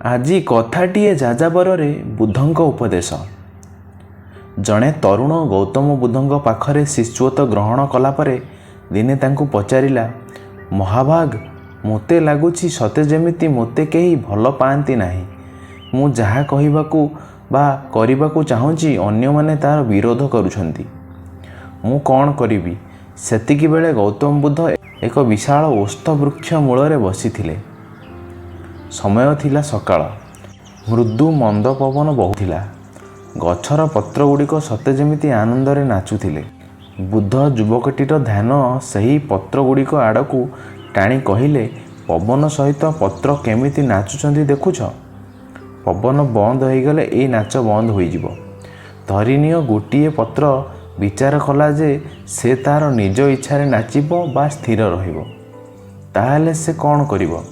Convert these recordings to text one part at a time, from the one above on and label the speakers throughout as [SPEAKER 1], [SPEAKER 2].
[SPEAKER 1] ଆଜି କଥାଟିଏ ଯାଯାବରରେ ବୁଦ୍ଧଙ୍କ ଉପଦେଶ। ଜଣେ ତରୁଣ ଗୌତମ ବୁଦ୍ଧଙ୍କ ପାଖରେ ଶିଷ୍ୟତ୍ୱ ଗ୍ରହଣ କଲା ପରେ ଦିନେ ତାଙ୍କୁ ପଚାରିଲା, "ମହାଭାଗ, ମୋତେ ଲାଗୁଛି ସତେ ଯେମିତି ମୋତେ କେହି ଭଲ ପାଆନ୍ତି ନାହିଁ। ମୁଁ ଯାହା କହିବାକୁ ବା କରିବାକୁ ଚାହୁଁଛି, ଅନ୍ୟମାନେ ତା'ର ବିରୋଧ କରୁଛନ୍ତି। ମୁଁ କ'ଣ କରିବି?" ସେତିକିବେଳେ ଗୌତମ ବୁଦ୍ଧ ଏକ ବିଶାଳ ଓସ୍ତ ବୃକ୍ଷ ମୂଳରେ ବସିଥିଲେ। ସମୟ ଥିଲା ସକାଳ। ମୃଦୁ ମନ୍ଦ ପବନ ବହୁଥିଲା। ଗଛର ପତ୍ରଗୁଡ଼ିକ ସତେ ଯେମିତି ଆନନ୍ଦରେ ନାଚୁଥିଲେ। ବୁଦ୍ଧ ଯୁବକଟିର ଧ୍ୟାନ ସେହି ପତ୍ରଗୁଡ଼ିକ ଆଡ଼କୁ ଟାଣି କହିଲେ, "ପବନ ସହିତ ପତ୍ର କେମିତି ନାଚୁଛନ୍ତି ଦେଖୁଛ? ପବନ ବନ୍ଦ ହୋଇଗଲେ ଏଇ ନାଚ ବନ୍ଦ ହୋଇଯିବ। ଧରିନିଅ, ଗୋଟିଏ ପତ୍ର ବିଚାର କଲା ଯେ ସେ ତା'ର ନିଜ ଇଚ୍ଛାରେ ନାଚିବ ବା ସ୍ଥିର ରହିବ। ତାହେଲେ ସେ କ'ଣ କରିବ?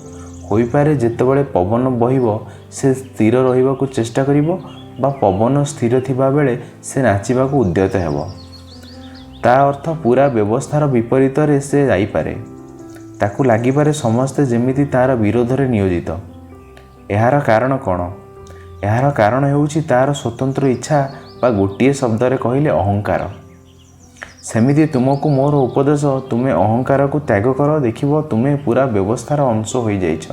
[SPEAKER 1] ହୋଇପାରେ, ଯେତେବେଳେ ପବନ ବହିବ, ସେ ସ୍ଥିର ରହିବାକୁ ଚେଷ୍ଟା କରିବ ବା ପବନ ସ୍ଥିର ଥିବାବେଳେ ସେ ନାଚିବାକୁ ଉଦ୍ୟତ ହେବ। ତା' ଅର୍ଥ ପୂରା ବ୍ୟବସ୍ଥାର ବିପରୀତରେ ସେ ଯାଇପାରେ। ତାକୁ ଲାଗିପାରେ, ସମସ୍ତେ ଯେମିତି ତା'ର ବିରୋଧରେ ନିୟୋଜିତ। ଏହାର କାରଣ କ'ଣ? ଏହାର କାରଣ ହେଉଛି ତା'ର ସ୍ୱତନ୍ତ୍ର ଇଚ୍ଛା ବା ଗୋଟିଏ ଶବ୍ଦରେ କହିଲେ ଅହଙ୍କାର। ସେମିତି ତୁମକୁ ମୋର ଉପଦେଶ, ତୁମେ ଅହଙ୍କାରକୁ ତ୍ୟାଗ କର। ଦେଖିବ, ତୁମେ ପୂରା ବ୍ୟବସ୍ଥାର ଅଂଶ ହୋଇଯାଇଛ।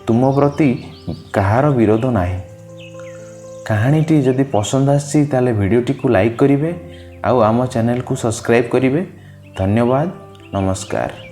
[SPEAKER 1] ତୁମ ପ୍ରତି କାହାର ବିରୋଧ ନାହିଁ।" କାହାଣୀଟି ଯଦି ପସନ୍ଦ ଆସିଛି, ତାହେଲେ ଭିଡ଼ିଓଟିକୁ ଲାଇକ୍ କରିବେ ଆଉ ଆମ ଚ୍ୟାନେଲକୁ ସବସ୍କ୍ରାଇବ୍ କରିବେ। ଧନ୍ୟବାଦ, ନମସ୍କାର।